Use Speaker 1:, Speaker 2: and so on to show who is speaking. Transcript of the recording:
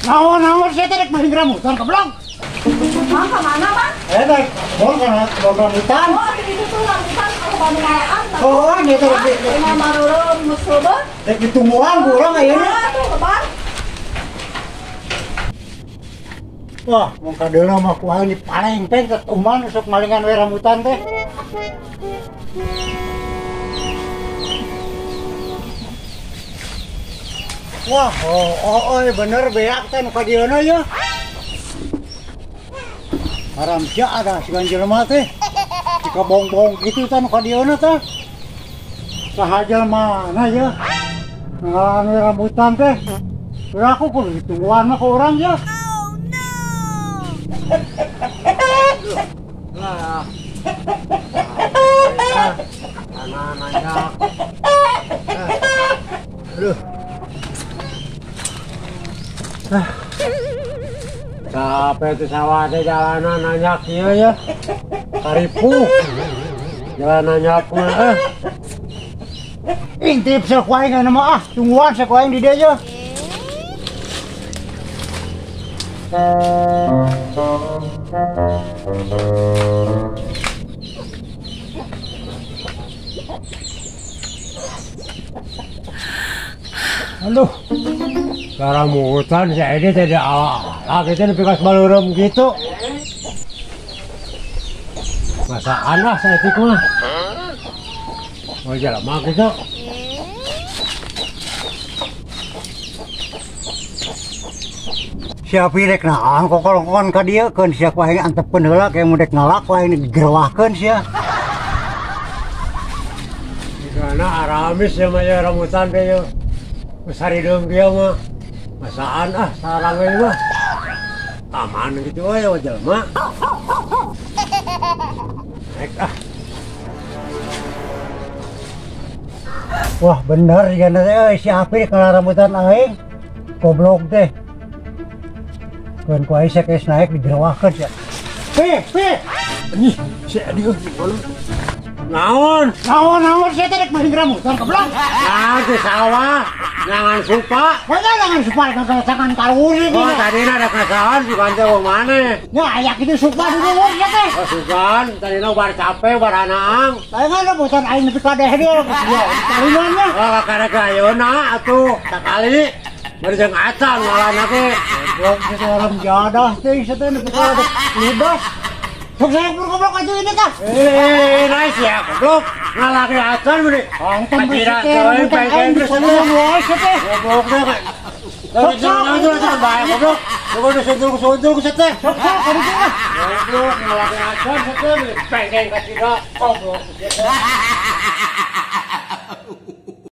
Speaker 1: Naon-naon sia teh rek maling rambutan goblok.
Speaker 2: Mang ka mana, Bang?
Speaker 1: Rek bon kana rambutan.
Speaker 2: Oh, itu tuh rambutan kalau banumalaan.
Speaker 1: Oh, gitu.
Speaker 2: Imah mareureum museubeut.
Speaker 1: Rek ditungguan ku urang ayeuna.
Speaker 2: Tuh, Bang.
Speaker 1: Wah, mun kadeuleu mah ku aing dipalengpeng teh uman sok malingan we rambutan teh. Wah, oh, bener beak teh nu ka dieuna ye. Haram jadah si jelema teh. Jika bongbong gitu teh nu ka dieuna teh. Saha jelema na ye. Ngalaan we rambutan teh. Aku kudu ditungguan mah ku urang ye.
Speaker 3: Lah. Tanah nanjak. Aduh. Capek tuh sawah teh jalanan nanjak ieu ya. Karipuh. Jalan nanjak mah.
Speaker 1: Intip sia ku aing anu mah ah, tungguan sia ku aing di dieu ye.
Speaker 3: Aduh, rambutan si Edi tidak ala-ala gitu dipikas balureum gitu. Masaan lah saya tik mah. Oh jalan mah gitu.
Speaker 1: Siapa rek naon kokolongkon ka dieu keun sia ku aing antepkeun heula kayak mun rek ngalak ku aing digerwahkeun sia.
Speaker 3: Karena aramis ya mah ya rambutan teh yo. Besar hidung dia mah. Masaan ah sarang we mah. Aman gitu we jelema. Naik ah.
Speaker 1: Wah bener jigana teh euy si Api kana rambutan aing. Goblok teh. Keun ku aing sakeus naik digerwahkeun sia. Pi, pi.
Speaker 3: Ih, si Edi euy. Naon?
Speaker 1: Naon-naon sia teh rek maling rambutan goblok.
Speaker 3: Ah, di sawah. Jangan supa.
Speaker 1: Mana jangan supa tangan kaluri.
Speaker 3: Oh, tadina ada kesalahan di bantu wong maneh.
Speaker 1: Ya aya kitu supa dulu wong sia teh.
Speaker 3: Oh, supan tadina bar capek bar anaang.
Speaker 1: Lain rambutan aing nepi ka deh dia. Kaliman mah.
Speaker 3: Oh, kakara ayeuna atuh sakali. Bari jeung acan ngalana ge.
Speaker 1: Goblok teh orang jadah teh sia teh nepi ka ludas. Sok saya goblok atuh ini tah.
Speaker 3: Eh, nice ya goblok. Ngalaki acan beuni.
Speaker 1: Pangtan bersih teh, aing disalungan wae sia teh.
Speaker 3: Goblok teh. Sok sok bae goblok. Goblok suntul-suntul sia teh.
Speaker 1: Sok sok ka ditu ah.
Speaker 3: Goblok ngalaki acan sia teh pengeng ka sida. Goblok sia teh.